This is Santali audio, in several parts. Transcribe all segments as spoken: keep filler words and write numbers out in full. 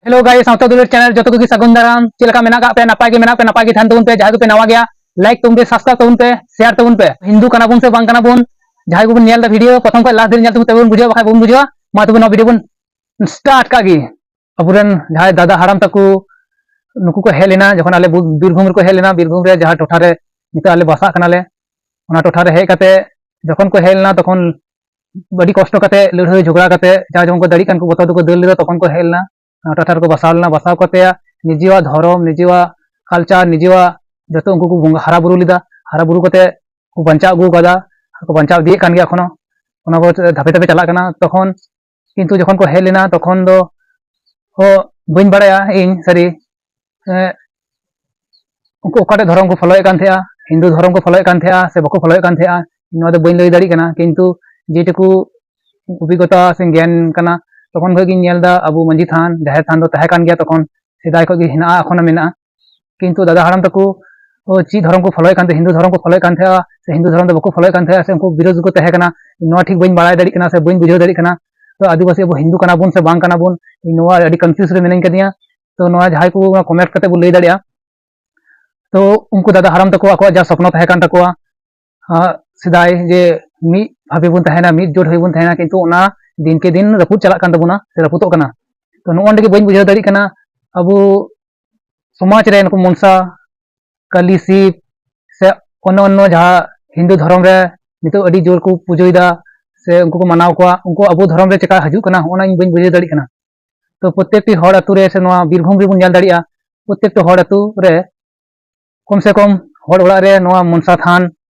Hello guys, ᱥᱟᱶᱛᱟ ᱫᱩᱞᱟᱹᱲ ᱪᱮᱱᱮᱞ ᱡᱚᱛᱚ ᱠᱚᱜᱮ ᱥᱟᱹᱜᱩᱱ ᱫᱟᱨᱟᱢ᱾ ᱪᱮᱫ ᱞᱮᱠᱟ ᱢᱮᱱᱟᱜ ᱟᱠᱟᱫ ᱯᱮ? ᱱᱟᱯᱟᱭ ᱜᱮ ᱢᱮᱱᱟᱜ ᱯᱮ, ᱱᱟᱯᱟᱭ ᱜᱮ ᱛᱟᱦᱮᱱ ᱛᱟᱵᱚᱱ ᱯᱮ᱾ ᱡᱟᱦᱟᱸᱭ ᱠᱚᱯᱮ ᱱᱟᱣᱟ ᱜᱮᱭᱟ, ᱞᱟᱭᱤᱠ ᱛᱟᱵᱚᱱ ᱯᱮ, ᱥᱟᱵᱥᱠᱨᱟᱭᱤᱵ ᱛᱟᱵᱚᱱ ᱯᱮ, ᱥᱮᱭᱟᱨ ᱛᱟᱵᱚᱱ ᱯᱮ᱾ ᱦᱤᱱᱫᱩ ᱠᱟᱱᱟ ᱵᱚᱱ ᱥᱮ ᱵᱟᱝ ᱠᱟᱱᱟ ᱵᱚᱱ, ᱡᱟᱦᱟᱸᱭ ᱠᱚᱵᱚᱱ ᱧᱮᱞ ᱮᱫᱟ ᱵᱷᱤᱰᱤᱭᱳ, ᱯᱨᱚᱛᱷᱚᱢ ᱠᱷᱚᱱ ᱞᱟᱥᱴ ᱫᱷᱟᱹᱨᱤᱡ ᱧᱮᱞ ᱛᱟᱵᱚᱱ, ᱛᱚᱵᱮ ᱵᱚᱱ ᱵᱩᱡᱷᱟᱹᱣᱟ, ᱵᱟᱠᱷᱟᱡ ᱵᱟᱵᱚᱱ ᱵᱩᱡᱷᱟᱹᱣᱟ᱾ ᱢᱟ ᱛᱚᱵᱮ ᱱᱚᱣᱟ ᱵᱷᱤᱰᱤᱭᱳ ᱵᱚᱱ ᱥᱴᱟᱨᱴ ᱠᱟᱜ ᱜᱮ᱾ ᱟᱵᱚᱨᱮᱱ ᱡᱟᱦᱟᱸᱭ ᱫᱟᱫᱟ ᱦᱟᱲᱟᱢ ᱛᱟᱠᱚ, ᱱᱩᱠᱩ ᱠᱚ ᱦᱮᱡ ᱞᱮᱱᱟ, ᱡᱚᱠᱷᱚᱱ ᱟᱞᱮ ᱵᱩ-, ᱵᱤᱨᱵᱷᱩᱢ ᱨᱮᱠᱚ ᱦᱮᱡ ᱞᱮᱱᱟ, ᱵᱤᱨᱵᱷᱩᱢ ᱨᱮ ᱡᱟᱦᱟᱸ ᱴᱚᱴᱷᱟ ᱨᱮ ᱱᱤᱛᱚᱜ ᱟᱞᱮ ᱵᱟᱥᱟᱜ ᱠᱟᱱᱟᱞᱮ, ᱚᱱᱟ ᱴᱚᱴᱷᱟ ᱨᱮ ᱦᱮᱡ ᱠᱟᱛᱮ ᱡᱚᱠᱷᱚᱱ ᱠᱚ ᱦᱮᱡ ᱞᱮᱱᱟ, ᱛᱚᱠᱷᱚᱱ ᱟᱹᱰᱤ ᱠᱚᱥᱴᱚ ᱠᱟᱛᱮ, ᱞᱟᱹᱲᱦᱟᱹᱭ ᱡᱷᱚᱜᱽᱲᱟ ᱠᱟᱛᱮ, ᱡᱟ ᱡᱮᱢᱚᱱ ᱠᱚ ᱫᱟᱲᱮᱭᱟᱜ ᱠᱟᱱ ᱠᱚ ᱵᱚᱛᱚᱨ ᱛᱮᱠᱚ ᱫᱟᱹᱲ ᱞᱮᱫᱟ, ᱛᱚᱠᱷᱚᱱ ᱠᱚ ᱦᱮᱡ ᱞᱮᱱᱟ᱾ ᱚᱱᱟ ᱴᱚᱴᱷᱟ ᱨᱮᱠᱚ ᱵᱟᱥᱟᱣ ᱞᱮᱱᱟ᱾ ᱵᱟᱥᱟᱣ ᱠᱟᱛᱮ ᱱᱤᱡᱮᱣᱟᱜ ᱫᱷᱚᱨᱚᱢ, ᱱᱤᱡᱮᱣᱟᱜ ᱠᱟᱞᱪᱟᱨ, ᱱᱤᱡᱮᱣᱟᱜ ᱡᱚᱛᱚ ᱩᱱᱠᱩ ᱠᱚ ᱵᱚᱸᱜᱟ ᱦᱟᱨᱟ ᱵᱩᱨᱩ ᱞᱮᱫᱟ᱾ ᱦᱟᱨᱟ ᱵᱩᱨᱩ ᱠᱟᱛᱮ ᱠᱚ ᱵᱟᱧᱪᱟᱣ ᱟᱹᱜᱩ ᱟᱠᱟᱫᱟ, ᱟᱨ ᱠᱚ ᱵᱟᱧᱪᱟᱣ ᱤᱫᱤᱭᱮᱫ ᱠᱟᱱ ᱜᱮᱭᱟ ᱮᱠᱷᱚᱱᱳ᱾ ᱚᱱᱟ ᱠᱚ ᱫᱷᱟᱯᱮ ᱫᱷᱟᱯᱮ ᱪᱟᱞᱟᱜ ᱠᱟᱱᱟ᱾ ᱛᱚᱠᱷᱚᱱ ᱠᱤᱱᱛᱩ ᱡᱚᱠᱷᱚᱱ ᱠᱚ ᱦᱮᱡ ᱞᱮᱱᱟ, ᱛᱚᱠᱷᱚᱱ ᱫᱚ ᱦᱚ, ᱵᱟᱹᱧ ᱵᱟᱲᱟᱭᱟ ᱤᱧ ᱥᱟᱹᱨᱤ, ᱮ, ᱩᱱᱠᱩ ᱚᱠᱟᱴᱟᱜ ᱫᱷᱚᱨᱚᱢ ᱠᱚ ᱯᱷᱚᱞᱳᱭᱮᱫ ᱠᱟᱱ ᱛᱟᱦᱮᱸᱜᱼᱟ, ᱦᱤᱱᱫᱩ ᱫᱷᱚᱨᱚᱢ ᱠᱚ ᱯᱷᱚᱞᱳᱭᱮᱫ ᱠᱟᱱ ᱛᱟᱦᱮᱸᱜᱼᱟ ᱥᱮ ᱵᱟᱠᱚ ᱯᱷᱚᱞᱳᱭᱮᱫ ᱠᱟᱱ ᱛᱟᱦᱮᱸᱜᱼᱟ, ᱱᱚᱣᱟ ᱫᱚ ᱵᱟᱹᱧ ᱞᱟᱹᱭ ᱫᱟᱲᱮᱭᱟᱜ ᱠᱟᱱᱟ᱾ ᱠᱤᱱᱛᱩ ᱡᱮᱴᱩᱠᱩ ᱚᱵᱷᱤᱜᱽᱜᱚᱛᱟ ᱥᱮ ᱜᱮᱭᱟᱱ ᱠᱟᱱᱟ, ᱛᱚᱠᱷᱚᱱ ᱠᱷᱚᱱ ᱜᱤᱧ ᱧᱮᱞ ᱮᱫᱟ ᱟᱵᱚ ᱢᱟᱹᱡᱷᱤ ᱛᱷᱟᱱ, ᱡᱟᱦᱮᱨ ᱛᱷᱟᱱ ᱫᱚ ᱛᱟᱦᱮᱸ ᱠᱟᱱ ᱜᱮᱭᱟ, ᱛᱚᱠᱷᱚᱱ ᱥᱮᱫᱟᱭ ᱠᱷᱚᱱ ᱜᱮ ᱦᱮᱱᱟᱜᱼᱟ, ᱮᱠᱷᱚᱱᱳ ᱢᱮᱱᱟᱜᱼᱟ᱾ ᱠᱤᱱᱛᱩ ᱫᱟᱫᱟ ᱦᱟᱲᱟᱢ ᱛᱟᱠᱚ, ᱚ, ᱪᱮᱫ ᱫᱷᱚᱨᱚᱢ ᱠᱚ ᱯᱷᱚᱞᱳᱭᱮᱫ ᱠᱟᱱ ᱛᱟᱦᱮᱸ, ᱦᱤᱱᱫᱩ ᱫᱷᱚᱨᱚᱢ ᱠᱚ ᱯᱷᱚᱞᱳᱭᱮᱫ ᱠᱟᱱ ᱛᱟᱦᱮᱸᱜᱼᱟ ᱥᱮ ᱦᱤᱱᱫᱩ ᱫᱷᱚᱨᱚᱢ ᱫᱚ ᱵᱟᱠᱚ ᱯᱷᱚᱞᱳᱭᱮᱫ ᱠᱟᱱ ᱛᱟᱦᱮᱸᱜᱼᱟ, ᱥᱮ ᱩᱱᱠᱩ ᱵᱤᱨᱳᱫᱷ ᱨᱮᱠᱚ ᱛᱟᱦᱮᱸ ᱠᱟᱱᱟ, ᱱᱚᱣᱟ ᱴᱷᱤᱠ ᱵᱟᱹᱧ ᱵᱟᱲᱟᱭ ᱫᱟᱲᱮᱭᱟᱜ ᱠᱟᱱᱟ ᱥᱮ ᱵᱟᱹᱧ ᱵᱩᱡᱷᱟᱹᱣ ᱫᱟᱲᱮᱭᱟᱜ ᱠᱟᱱᱟ᱾ ᱛᱚ ᱟᱹᱫᱤᱵᱟᱹᱥᱤ ᱟᱵᱚ ᱦᱤᱱᱫᱩ ᱠᱟᱱᱟ ᱵᱚᱱ ᱥᱮ ᱵᱟᱝ ᱠᱟᱱᱟ ᱵᱚᱱ, ᱤᱧ ᱱᱚᱣᱟ ᱟᱹᱰᱤ ᱠᱚᱱᱯᱷᱤᱭᱩᱡᱽ ᱨᱮ ᱢᱤᱱᱟᱹᱧ ᱠᱟᱫᱤᱧᱟ᱾ ᱛᱚ ᱱᱚᱣᱟ ᱡᱟᱦᱟᱸᱭ ᱠᱚ ᱱᱚᱣᱟ ᱠᱚᱢᱮᱱᱴ ᱠᱟᱛᱮ ᱵᱚ ᱞᱟᱹᱭ ᱫᱟᱲᱮᱭᱟᱜᱼᱟ, ᱛᱚ ᱩᱱᱠᱩ ᱫᱟᱫᱟ ᱦᱟᱲᱟᱢ ᱛᱟᱠᱚ ᱟᱠᱚᱣᱟᱜ ᱡᱟ ᱥᱚᱯᱱᱚ ᱛᱟᱦᱮᱸ ᱠᱟᱱ ᱛᱟᱠᱚᱣᱟ, ᱟᱸ, ᱥᱮᱫᱟᱭ ᱡᱮ ᱢᱤᱫ ᱵᱷᱟᱵᱮ ᱵᱚᱱ ᱛᱟᱦᱮᱱᱟ, ᱢᱤᱫ ᱡᱳᱴ ᱦᱩᱭ ᱵᱚᱱ ᱛᱟᱦᱮᱱᱟ, ᱠᱤᱱᱛᱩ ᱚᱱᱟ ᱫᱤᱱᱠᱮ ᱫᱤᱱ ᱨᱟᱹᱯᱩᱫ ᱪᱟᱞᱟᱜ ᱠᱟᱱ ᱛᱟᱵᱚᱱᱟ ᱥᱮ ᱨᱟᱹᱯᱩᱫᱚᱜ ᱠᱟᱱᱟ᱾ ᱛᱚ ᱱᱚᱜᱼᱚ ᱱᱚᱰᱮ ᱜᱮ ᱵᱟᱹᱧ ᱵᱩᱡᱷᱟᱹᱣ ᱫᱟᱲᱮᱭᱟᱜ ᱠᱟᱱᱟ, ᱟᱵᱚ ᱥᱚᱢᱟᱡᱽ ᱨᱮ ᱱᱩᱠᱩ ᱢᱚᱱᱥᱟ, ᱠᱟᱹᱞᱤ, ᱥᱤᱵ ᱥᱮ ᱚᱱᱱᱚ ᱚᱱᱱᱚ ᱡᱟᱦᱟᱸ ᱦᱤᱱᱫᱩ ᱫᱷᱚᱨᱚᱢ ᱨᱮ ᱱᱤᱛᱚᱜ ᱟᱹᱰᱤ ᱡᱳᱨ ᱠᱚ ᱯᱩᱡᱟᱹᱭᱮᱫᱟ ᱥᱮ ᱩᱱᱠᱩ ᱠᱚ ᱢᱟᱱᱟᱣ ᱠᱚᱣᱟ, ᱩᱱᱠᱩ ᱟᱵᱚ ᱫᱷᱚᱨᱚᱢ ᱨᱮ ᱪᱮᱠᱟ ᱦᱤᱡᱩᱜ ᱠᱟᱱᱟ, ᱚᱱᱟ ᱤᱧ ᱵᱟᱹᱧ ᱵᱩᱡᱷᱟᱹᱣ ᱫᱟᱲᱮᱭᱟᱜ ᱠᱟᱱᱟ᱾ ᱛᱚ ᱯᱨᱚᱛᱮᱠᱴᱤ ᱦᱚᱲ ᱟᱹᱛᱩ ᱨᱮ ᱥᱮ ᱱᱚᱣᱟ ᱵᱤᱨᱵᱷᱩᱢ ᱨᱮᱵᱚᱱ ᱧᱮᱞ ᱫᱟᱲᱮᱭᱟᱜᱼᱟ, ᱯᱨᱚᱛᱮᱠᱴᱤ ᱦᱚᱲ ᱟᱹᱛᱩ ᱨᱮ ᱠᱚᱢ ᱥᱮ ᱠᱚᱢ ᱦᱚᱲ ᱚᱲᱟᱜ ᱨᱮ ᱱᱚᱣᱟ ᱢᱚᱱᱥᱟ ᱛᱷᱟᱱ,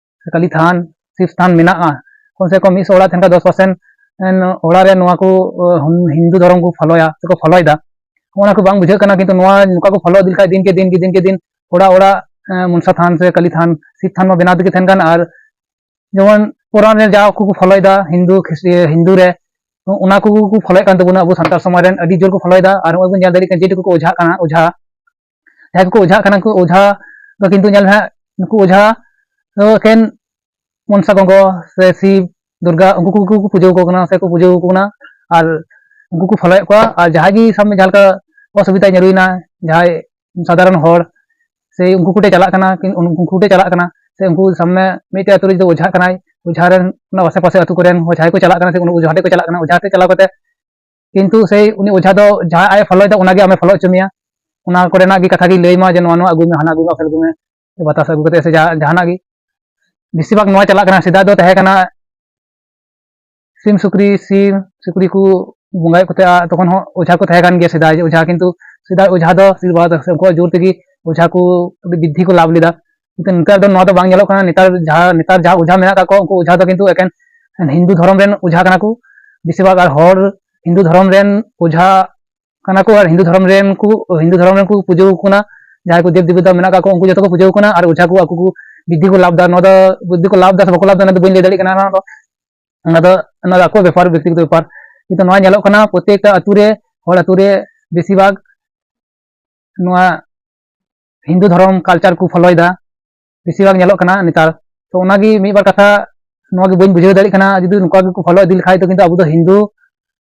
ᱠᱟᱹᱞᱤ ᱛᱷᱟᱱ, ᱥᱤᱵ ᱛᱷᱟᱱ ᱢᱮᱱᱟᱜᱼᱟ᱾ ᱠᱚᱢ ᱥᱮ ᱠᱚᱢ ᱢᱤᱫ ᱥᱚ ᱚᱲᱟᱜ ᱛᱟᱦᱮᱱ ᱠᱷᱟᱱ ᱫᱚᱥ ᱯᱟᱨᱥᱮᱱᱴ ᱚᱲᱟᱜ ᱨᱮ ᱱᱚᱣᱟ ᱠᱚ, ᱟᱸ, ᱦᱤᱱᱫᱩ ᱫᱷᱚᱨᱚᱢ ᱠᱚ ᱯᱷᱚᱞᱳᱭᱟ ᱥᱮᱠᱚ ᱯᱷᱚᱞᱳᱭᱮᱫᱟ᱾ ᱚᱱᱟ ᱠᱚ ᱵᱟᱝ ᱵᱩᱡᱷᱟᱹᱜ ᱠᱟᱱᱟ, ᱠᱤᱱᱛᱩ ᱱᱚᱣᱟ ᱱᱚᱝᱠᱟ ᱠᱚ ᱯᱷᱚᱞᱳ ᱤᱫᱤ ᱞᱮᱠᱷᱟᱡ ᱫᱤᱱ ᱠᱮ ᱫᱤᱱ ᱠᱮ ᱫᱤᱱ ᱠᱮ ᱫᱤᱱ ᱚᱲᱟᱜ ᱚᱲᱟᱜ, ᱟᱸ, ᱢᱚᱱᱥᱟ ᱛᱷᱟᱱ ᱥᱮ ᱠᱟᱹᱞᱤ ᱛᱷᱟᱱ, ᱥᱤᱵ ᱛᱷᱟᱱ ᱢᱟ ᱵᱮᱱᱟᱣ ᱛᱮᱜᱮ ᱛᱟᱦᱮᱱ ᱠᱟᱱ᱾ ᱟᱨ ᱡᱮᱢᱚᱱ ᱯᱩᱨᱟᱱ ᱨᱮ ᱡᱟ ᱠᱚ ᱯᱷᱚᱞᱳᱭᱮᱫᱟ, ᱦᱤᱱᱫᱩ ᱠᱷᱨᱤᱥ-, ᱦᱤᱱᱫᱩ ᱨᱮ ᱚᱱᱟ ᱠᱚ ᱠᱚ ᱯᱷᱚᱞᱳᱭᱮᱫ ᱠᱟᱱ ᱛᱟᱵᱚᱱᱟ ᱟᱵᱚ ᱥᱟᱱᱛᱟᱲ ᱥᱚᱢᱟᱡᱽ ᱨᱮᱱ᱾ ᱟᱹᱰᱤ ᱡᱳᱨ ᱠᱚ ᱯᱷᱚᱞᱳᱭᱮᱫᱟ᱾ ᱟᱨ ᱱᱚᱜᱼᱚᱭ ᱵᱚᱱ ᱧᱮᱞ ᱫᱟᱲᱮᱭᱟᱜ ᱠᱟᱱᱟ ᱡᱮᱴᱩᱠᱩ ᱠᱚ ᱚᱡᱷᱟᱜ ᱠᱟᱱᱟ, ᱚᱡᱷᱟ ᱡᱟᱦᱟᱸᱭ ᱠᱚᱠᱚ ᱚᱡᱷᱟᱜ ᱠᱟᱱᱟ ᱠᱚ, ᱚᱡᱷᱟ ᱫᱚ ᱠᱤᱱᱛᱩ ᱧᱮᱞ ᱢᱮ ᱦᱟᱸᱜ, ᱱᱩᱠᱩ ᱚᱡᱷᱟ ᱫᱚ ᱮᱠᱮᱱ ᱢᱚᱱᱥᱟ ᱜᱚᱸᱜᱚ ᱥᱮ ᱥᱤᱵ, ᱫᱩᱨᱜᱟ, ᱩᱱᱠᱩ ᱠᱚᱜᱮ ᱠᱚ ᱯᱩᱡᱟᱹ ᱟᱠᱚ ᱠᱟᱱᱟ ᱥᱮ ᱠᱚ ᱯᱩᱡᱟᱹ ᱟᱠᱚ ᱠᱟᱱᱟ᱾ ᱟᱨ ᱩᱱᱠᱩ ᱠᱚ ᱯᱷᱚᱞᱳᱭᱮᱫ ᱠᱚᱣᱟ᱾ ᱟᱨ ᱡᱟᱦᱟᱸᱭ ᱜᱮ ᱥᱟᱵ ᱢᱮ ᱡᱟᱦᱟᱸ ᱞᱮᱠᱟ ᱚᱥᱩᱵᱤᱫᱷᱟᱭ ᱧᱩᱨᱩᱭᱮᱱᱟ, ᱡᱟᱦᱟᱸᱭ ᱥᱟᱫᱷᱟᱨᱚᱱ ᱦᱚᱲ, ᱥᱮ ᱩᱱᱠᱩ ᱠᱚᱴᱷᱮᱱ ᱪᱟᱞᱟᱜ ᱠᱟᱱᱟ, ᱠᱤ-, ᱩᱱᱠᱩ ᱠᱚᱴᱷᱮᱱ ᱪᱟᱞᱟᱜ ᱠᱟᱱᱟ, ᱥᱮ ᱩᱱᱠᱩ ᱥᱟᱢᱱᱮ ᱢᱤᱫᱴᱮᱡ ᱟᱹᱛᱩ ᱨᱮ ᱡᱩᱫᱤ ᱚᱡᱷᱟᱜ ᱠᱟᱱᱟᱭ, ᱚᱡᱷᱟ ᱨᱮᱱ ᱚᱱᱟ ᱟᱥᱮ ᱯᱟᱥᱮ ᱟᱹᱛᱩ ᱠᱚᱨᱮᱱ ᱚᱡᱷᱟ ᱠᱚ ᱪᱟᱞᱟᱜ ᱠᱟᱱᱟ, ᱥᱮ ᱩᱱᱤ ᱚᱡᱷᱟ ᱴᱷᱮᱱ ᱠᱚ ᱪᱟᱞᱟᱜ ᱠᱟᱱᱟ, ᱚᱡᱷᱟ ᱴᱷᱮᱱ ᱪᱟᱞᱟᱣ ᱠᱟᱛᱮ ᱠᱤᱱᱛᱩ ᱥᱮᱭ ᱩᱱᱤ ᱚᱡᱷᱟ ᱫᱚ ᱡᱟᱦᱟᱸ ᱟᱡ ᱮ ᱯᱷᱚᱞᱚᱭᱮᱫᱟ ᱚᱱᱟᱜᱮ ᱟᱢᱮ ᱯᱷᱚᱞᱚ ᱦᱚᱪᱚ ᱢᱮᱭᱟ᱾ ᱚᱱᱟ ᱠᱚᱨᱮᱱᱟᱜ ᱜᱮ ᱠᱟᱛᱷᱟ ᱜᱮ ᱞᱟᱹᱭ ᱢᱟ ᱡᱮ ᱱᱚᱣᱟ ᱱᱚᱣᱟ ᱟᱹᱜᱩᱭ ᱢᱮ, ᱦᱟᱱᱟ ᱟᱹᱜᱩᱭ ᱢᱮ, ᱟᱯᱮ ᱟᱹᱜᱩᱭ ᱢᱮ, ᱵᱟᱛᱟᱥ ᱟᱹᱜᱩ ᱠᱟᱛᱮ ᱥᱮ ᱡᱟᱦᱟᱸ, ᱡᱟᱦᱟᱱᱟᱜ ᱜᱮ᱾ ᱵᱮᱥᱤᱨ ᱵᱷᱟᱜᱽ ᱱᱚᱣᱟ ᱪᱟᱞᱟᱜ ᱠᱟᱱᱟ, ᱥᱮᱫᱟᱭ ᱫᱚ ᱛᱟᱦᱮᱸ ᱠᱟᱱᱟ ᱥᱤᱢ ᱥᱩᱠᱨᱤ, ᱥᱤᱢ ᱥᱩᱠᱨᱤ ᱠᱚ ᱵᱚᱸᱜᱟᱭᱮᱫ ᱠᱚ ᱛᱟᱦᱮᱸᱜᱼᱟ, ᱛᱚᱠᱷᱚᱱ ᱦᱚᱸ ᱚᱡᱷᱟ ᱠᱚ ᱛᱟᱦᱮᱸ ᱠᱟᱱ ᱜᱮᱭᱟ ᱥᱮᱫᱟᱭ ᱚᱡᱷᱟ, ᱠᱤᱱᱛᱩ ᱥᱮᱫᱟᱭ ᱚᱡᱷᱟ ᱫᱚ ᱟᱥᱤᱨᱵᱟᱫᱽ ᱥᱮ ᱩᱱᱠᱩᱣᱟᱜ ᱡᱳᱨ ᱛᱮᱜᱮ ᱚᱡᱷᱟ ᱠᱚ ᱟᱹᱰᱤ ᱵᱤᱫᱽᱫᱷᱤ ᱠᱚ ᱞᱟᱵᱷ ᱞᱮᱫᱟ᱾ ᱠᱤᱱᱛᱩ ᱱᱮᱛᱟᱨ ᱫᱚ ᱱᱚᱣᱟ ᱫᱚ ᱵᱟᱝ ᱧᱮᱞᱚᱜ ᱠᱟᱱᱟ᱾ ᱱᱮᱛᱟᱨ ᱡᱟᱦᱟᱸ, ᱱᱮᱛᱟᱨ ᱡᱟᱦᱟᱸ ᱚᱡᱷᱟ ᱢᱮᱱᱟᱜ ᱠᱟᱜ ᱠᱚᱣᱟ, ᱩᱱᱠᱩ ᱚᱡᱷᱟ ᱫᱚ ᱠᱤᱱᱛᱩ ᱮᱠᱮᱱ ᱦᱤᱱᱫᱩ ᱫᱷᱚᱨᱚᱢ ᱨᱮᱱ ᱚᱡᱷᱟ ᱠᱟᱱᱟ ᱠᱚ ᱵᱮᱥᱤᱨ ᱵᱷᱟᱜᱽ, ᱟᱨ ᱦᱚᱲ ᱦᱤᱱᱫᱩ ᱫᱷᱚᱨᱚᱢ ᱨᱮᱱ ᱚᱡᱷᱟ ᱠᱟᱱᱟ ᱠᱚ, ᱟᱨ ᱦᱤᱱᱫᱩ ᱫᱷᱚᱨᱚᱢ ᱨᱮᱱ ᱠᱚ, ᱦᱤᱱᱫᱩ ᱫᱷᱚᱨᱚᱢ ᱨᱮᱱ ᱠᱚ ᱯᱩᱡᱟᱹ ᱟᱠᱚ ᱠᱟᱱᱟ᱾ ᱡᱟᱦᱟᱸᱭ ᱠᱚ ᱫᱮᱵ ᱫᱮᱵᱤᱛᱟ ᱢᱮᱱᱟᱜ ᱠᱟᱜ ᱠᱚ, ᱩᱱᱠᱩ ᱡᱚᱛᱚ ᱠᱚ ᱯᱩᱡᱟᱹ ᱟᱠᱚ ᱠᱟᱱᱟ, ᱟᱨ ᱚᱡᱷᱟ ᱠᱚ ᱟᱠᱚ ᱠᱚ ᱵᱤᱫᱽᱫᱷᱤ ᱠᱚ ᱞᱟᱵᱷ ᱫᱟ᱾ ᱱᱚᱣᱟ ᱫᱚ ᱵᱤᱫᱽᱫᱷᱤ ᱠᱚ ᱞᱟᱵᱷ ᱫᱟ ᱥᱮ ᱵᱟᱠᱚ ᱞᱟᱵᱷ ᱫᱟ, ᱚᱱᱟ ᱫᱚ ᱵᱟᱹᱧ ᱞᱟᱹᱭ ᱫᱟᱲᱮᱭᱟᱜ ᱠᱟᱱᱟ᱾ ᱚᱱᱟ ᱫᱚ, ᱚᱱᱟ ᱫᱚ, ᱚᱱᱟ ᱫᱚ ᱟᱠᱚᱣᱟᱜ ᱵᱮᱯᱟᱨ, ᱵᱮᱠᱛᱤᱜᱚᱛᱚ ᱵᱮᱯᱟᱨ᱾ ᱠᱤᱱᱛᱩ ᱱᱚᱣᱟ ᱧᱮᱞᱚᱜ ᱠᱟᱱᱟ ᱯᱨᱚᱛᱮᱠᱴᱟ ᱟᱹᱛᱩ ᱨᱮ, ᱦᱚᱲ ᱟᱹᱛᱩ ᱨᱮ ᱵᱮᱥᱤᱨ ᱵᱷᱟᱜᱽ ᱱᱚᱣᱟ ᱦᱤᱱᱫᱩ ᱫᱷᱚᱨᱚᱢ ᱠᱟᱞᱪᱟᱨ ᱠᱚ ᱯᱷᱚᱞᱳᱭᱮᱫᱟ, ᱵᱮᱥᱤᱨ ᱵᱷᱟᱜᱽ ᱧᱮᱞᱚᱜ ᱠᱟᱱᱟ ᱱᱮᱛᱟᱨ᱾ ᱛᱚ ᱚᱱᱟᱜᱮ ᱢᱤᱫ ᱵᱟᱨ ᱠᱟᱛᱷᱟ, ᱱᱚᱣᱟ ᱜᱮ ᱵᱟᱹᱧ ᱵᱩᱡᱷᱟᱹᱣ ᱫᱟᱲᱮᱭᱟᱜ ᱠᱟᱱᱟ, ᱡᱩᱫᱤ ᱱᱚᱝᱠᱟ ᱜᱮᱠᱚ ᱯᱷᱚᱞᱳ ᱤᱫᱤ ᱞᱮᱠᱷᱟᱡ ᱫᱚ ᱠᱤᱱᱛᱩ ᱟᱵᱚ ᱫᱚ ᱦᱤᱱᱫᱩ,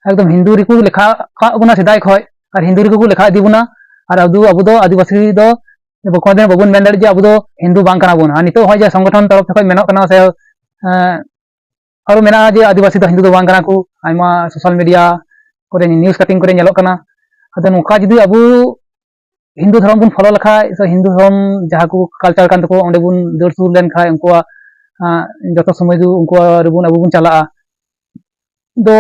ᱮᱠᱫᱚᱢ ᱦᱤᱱᱫᱩ ᱨᱮᱠᱚ ᱞᱮᱠᱷᱟ ᱠᱟᱜ ᱵᱚᱱᱟ ᱥᱮᱫᱟᱭ ᱠᱷᱚᱡ, ᱟᱨ ᱦᱤᱱᱫᱩ ᱨᱮᱜᱮ ᱠᱚ ᱞᱮᱠᱷᱟ ᱤᱫᱤ ᱵᱚᱱᱟ᱾ ᱟᱨ ᱟᱵᱚ, ᱟᱵᱚ ᱫᱚ ᱟᱹᱫᱤᱵᱟᱹᱥᱤ ᱫᱚ ᱠᱳᱱᱳ ᱫᱤᱱ ᱵᱟᱵᱚᱱ ᱢᱮᱱ ᱫᱟᱲᱮᱭᱟᱜᱼᱟ ᱡᱮ ᱟᱵᱚ ᱫᱚ ᱦᱤᱱᱫᱩ ᱵᱟᱝ ᱠᱟᱱᱟ ᱵᱚᱱ᱾ ᱟᱨ ᱱᱤᱛᱚᱜ ᱦᱚᱸᱜᱼᱚᱭ ᱡᱮ ᱥᱚᱝᱜᱚᱴᱷᱚᱱ ᱛᱚᱨᱚᱯ ᱠᱷᱚᱡ ᱢᱮᱱᱚᱜ ᱠᱟᱱᱟ ᱥᱮ, ᱮᱸ, ᱟᱨᱚ ᱢᱮᱱᱟᱜᱼᱟ ᱡᱮ ᱟᱹᱫᱤᱵᱟᱹᱥᱤ ᱫᱚ ᱦᱤᱱᱫᱩ ᱫᱚ ᱵᱟᱝ ᱠᱟᱱᱟ ᱠᱚ, ᱟᱭᱢᱟ ᱥᱳᱥᱟᱞ ᱢᱤᱰᱤᱭᱟ ᱠᱚᱨᱮ, ᱱᱤᱭᱩᱡ ᱠᱟᱴᱤᱝ ᱠᱚᱨᱮ ᱧᱮᱞᱚᱜ ᱠᱟᱱᱟ᱾ ᱟᱫᱚ ᱱᱚᱝᱠᱟ ᱡᱩᱫᱤ ᱟᱵᱚ ᱦᱤᱱᱫᱩ ᱫᱷᱚᱨᱚᱢ ᱵᱚᱱ ᱯᱷᱚᱞᱳ ᱞᱮᱠᱷᱟᱡ, ᱥᱮ ᱦᱤᱱᱫᱩ ᱫᱷᱚᱨᱚᱢ ᱡᱟᱦᱟᱸ ᱠᱚ ᱠᱟᱞᱪᱟᱨ ᱠᱟᱱ ᱛᱟᱠᱚᱣᱟ, ᱚᱸᱰᱮ ᱵᱚᱱ ᱫᱟᱹᱲ ᱥᱩᱨ ᱞᱮᱱᱠᱷᱟᱡ, ᱩᱱᱠᱩᱣᱟᱜ, ᱟᱸ, ᱡᱚᱛᱚ ᱥᱚᱢᱚᱭ ᱜᱮ ᱩᱱᱠᱩᱣᱟᱜ ᱨᱮᱵᱚᱱ, ᱟᱵᱚ ᱵᱚᱱ ᱪᱟᱞᱟᱜᱼᱟ᱾ ᱫᱚ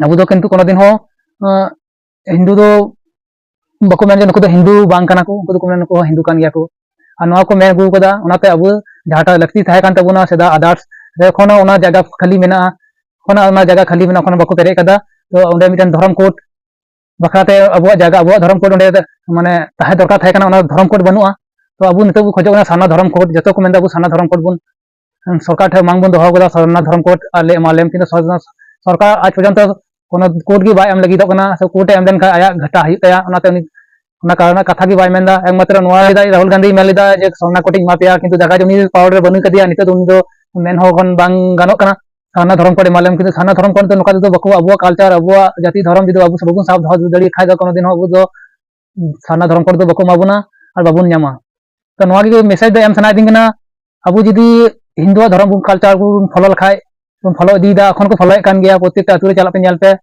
ᱟᱵᱚ ᱫᱚ ᱠᱤᱱᱛᱩ ᱠᱳᱱᱳ ᱫᱤᱱ ᱦᱚᱸ, ᱟᱸ, ᱦᱤᱱᱫᱩ ᱫᱚ ᱵᱟᱠᱚ ᱢᱮᱱ ᱡᱮ ᱱᱩᱠᱩ ᱫᱚ ᱦᱤᱱᱫᱩ ᱵᱟᱝ ᱠᱟᱱᱟ ᱠᱚ, ᱩᱱᱠᱩ ᱫᱚᱠᱚ ᱢᱮᱱᱟ ᱱᱩᱠᱩ ᱦᱚᱸ ᱦᱤᱱᱫᱩ ᱠᱟᱱ ᱜᱮᱭᱟ ᱠᱚ᱾ ᱟᱨ ᱱᱚᱣᱟ ᱠᱚ ᱢᱮᱱ ᱟᱹᱜᱩ ᱠᱟᱫᱟ, ᱚᱱᱟᱛᱮ ᱟᱵᱚ ᱡᱟᱦᱟᱸᱴᱟᱜ ᱞᱟᱹᱠᱛᱤ ᱛᱟᱦᱮᱸ ᱠᱟᱱ ᱛᱟᱵᱚᱱᱟ ᱥᱮᱫᱟᱭ others ᱨᱮ, ᱮᱠᱷᱚᱱᱳ ᱚᱱᱟ ᱡᱟᱭᱜᱟ ᱠᱷᱟᱹᱞᱤ ᱢᱮᱱᱟᱜᱼᱟ, ᱮᱠᱷᱚᱱᱳ ᱚᱱᱟ ᱡᱟᱭᱜᱟ ᱠᱷᱟᱹᱞᱤ ᱢᱮᱱᱟᱜᱼᱟ, ᱮᱠᱷᱚᱱᱳ ᱵᱟᱠᱚ ᱯᱮᱨᱮᱡ ᱠᱟᱫᱟ᱾ ᱛᱚ ᱚᱸᱰᱮ ᱢᱤᱫᱴᱮᱱ ᱫᱷᱚᱨᱚᱢ ᱠᱳᱰ ᱵᱟᱠᱷᱨᱟᱛᱮ ᱟᱵᱚᱣᱟᱜ ᱡᱟᱭᱜᱟ, ᱟᱵᱚᱣᱟᱜ ᱫᱷᱚᱨᱚᱢ ᱠᱳᱰ ᱚᱸᱰᱮ ᱢᱟᱱᱮ ᱛᱟᱦᱮᱸ ᱫᱚᱨᱠᱟᱨ ᱛᱟᱦᱮᱸ ᱠᱟᱱᱟ, ᱚᱱᱟ ᱫᱷᱚᱨᱚᱢ ᱠᱳᱰ ᱵᱟᱹᱱᱩᱜᱼᱟ᱾ ᱛᱚ ᱟᱵᱚ ᱱᱤᱛᱚᱜ ᱵᱚ ᱠᱷᱚᱡᱚᱜ ᱠᱟᱱᱟ ᱥᱟᱨᱱᱟ ᱫᱷᱚᱨᱚᱢ ᱠᱳᱰ, ᱡᱚᱛᱚ ᱠᱚ ᱢᱮᱱᱫᱟ ᱟᱵᱚ ᱥᱟᱨᱱᱟ ᱫᱷᱚᱨᱚᱢ ᱠᱳᱰ ᱵᱚᱱ ᱥᱚᱨᱠᱟᱨ ᱴᱷᱮᱱ ᱵᱟᱝ ᱵᱚᱱ ᱫᱚᱦᱚ ᱠᱟᱫᱟ, ᱥᱟᱨᱱᱟ ᱫᱷᱚᱨᱚᱢ ᱠᱳᱰ ᱟᱞᱮ ᱮᱢᱟᱞᱮᱢ, ᱠᱤᱱᱛᱩ ᱥᱚᱨ-, ᱥᱚᱨᱠᱟᱨ ᱟᱡ ᱯᱚᱨᱡᱚᱱᱛᱚ ᱠᱳᱱᱳ ᱠᱳᱰ ᱜᱮ ᱵᱟᱭ ᱮᱢ ᱞᱟᱹᱜᱤᱫᱚᱜ ᱠᱟᱱᱟ᱾ ᱥᱮ ᱠᱳᱰ ᱮ ᱮᱢ ᱞᱮᱱᱠᱷᱟᱱ ᱟᱭᱟᱜ ᱜᱷᱟᱴᱟ ᱦᱩᱭᱩᱜ ᱛᱟᱭᱟ, ᱚᱱᱟᱛᱮ ᱩᱱᱤ ᱚᱱᱟ ᱠᱟᱨᱚᱱ ᱨᱮᱱᱟᱜ ᱠᱟᱛᱷᱟ ᱜᱮ ᱵᱟᱭ ᱢᱮᱱᱫᱟ᱾ ᱮᱠᱢᱟᱛᱨᱚ ᱱᱚᱣᱟ ᱞᱟᱹᱭᱫᱟᱭ, ᱨᱟᱦᱩᱞ ᱜᱟᱱᱫᱷᱤᱭ ᱢᱮᱱ ᱞᱮᱫᱟ ᱡᱮ ᱥᱚᱨᱱᱟ ᱠᱳᱰ ᱤᱧ ᱮᱢᱟ ᱯᱮᱭᱟ, ᱠᱤᱱᱛᱩ ᱡᱟᱭᱜᱟ ᱡᱚᱢᱤ ᱯᱟᱣᱟᱨ ᱨᱮ ᱵᱟᱹᱱᱩᱜ ᱠᱟᱫᱮᱭᱟ, ᱱᱤᱛᱚᱜ ᱫᱚ ᱩᱱᱤ ᱫᱚ ᱢᱮᱱ ᱦᱚᱸ ᱮᱠᱷᱚᱱ ᱵᱟᱝ ᱜᱟᱱᱚᱜ ᱠᱟᱱᱟ᱾ ᱥᱟᱨᱱᱟ ᱫᱷᱚᱨᱚᱢ ᱠᱳᱰ ᱮᱢᱟ ᱞᱮᱢ, ᱠᱤᱱᱛᱩ ᱥᱟᱨᱱᱟ ᱫᱷᱚᱨᱚᱢ ᱠᱳᱰ ᱫᱚ ᱱᱚᱝᱠᱟ ᱛᱮᱫᱚ ᱵᱟᱠᱚ, ᱟᱵᱚᱣᱟᱜ ᱠᱟᱞᱪᱟᱨ, ᱟᱵᱚᱣᱟᱜ ᱡᱟᱹᱛᱤ ᱫᱷᱚᱨᱚᱢ ᱡᱩᱫᱤ ᱟᱵᱚ ᱵᱟᱵᱚᱱ ᱥᱟᱵ ᱫᱚᱦᱚ ᱫᱟᱲᱮᱭᱟᱜ ᱠᱷᱟᱡ ᱫᱚ ᱠᱳᱱᱳ ᱫᱤᱱ ᱦᱚᱸ ᱟᱵᱚ ᱫᱚ ᱥᱟᱨᱱᱟ ᱫᱷᱚᱨᱚᱢ ᱠᱳᱰ ᱫᱚ ᱵᱟᱠᱚ ᱮᱢᱟ ᱵᱚᱱᱟ ᱟᱨ ᱵᱟᱵᱚᱱ ᱧᱟᱢᱟ᱾ ᱛᱚ ᱱᱚᱣᱟ ᱜᱮ ᱢᱮᱥᱮᱡᱽ ᱫᱚ ᱮᱢ ᱥᱟᱱᱟᱭᱮᱫᱤᱧ ᱠᱟᱱᱟ, ᱟᱵᱚ ᱡᱩᱫᱤ ᱦᱤᱱᱫᱩᱣᱟᱜ ᱫᱷᱚᱨᱚᱢ ᱵᱚᱱ, ᱠᱟᱞᱪᱟᱨ ᱵᱚᱱ ᱯᱷᱚᱞᱳ ᱞᱮᱠᱷᱟᱡ, ᱵᱚᱱ ᱯᱷᱚᱞᱳ ᱤᱫᱤᱭᱮᱫᱟ, ᱮᱠᱷᱚᱱ ᱠᱚ ᱯᱷᱚᱞᱳᱭᱮᱫ ᱠᱟᱱ ᱜᱮᱭᱟ, ᱯᱨᱚᱛᱛᱮᱠᱴᱟ ᱟᱹᱛᱩ ᱨᱮ ᱪᱟᱞᱟᱜ ᱯᱮ ᱧᱮᱞ ᱯᱮ᱾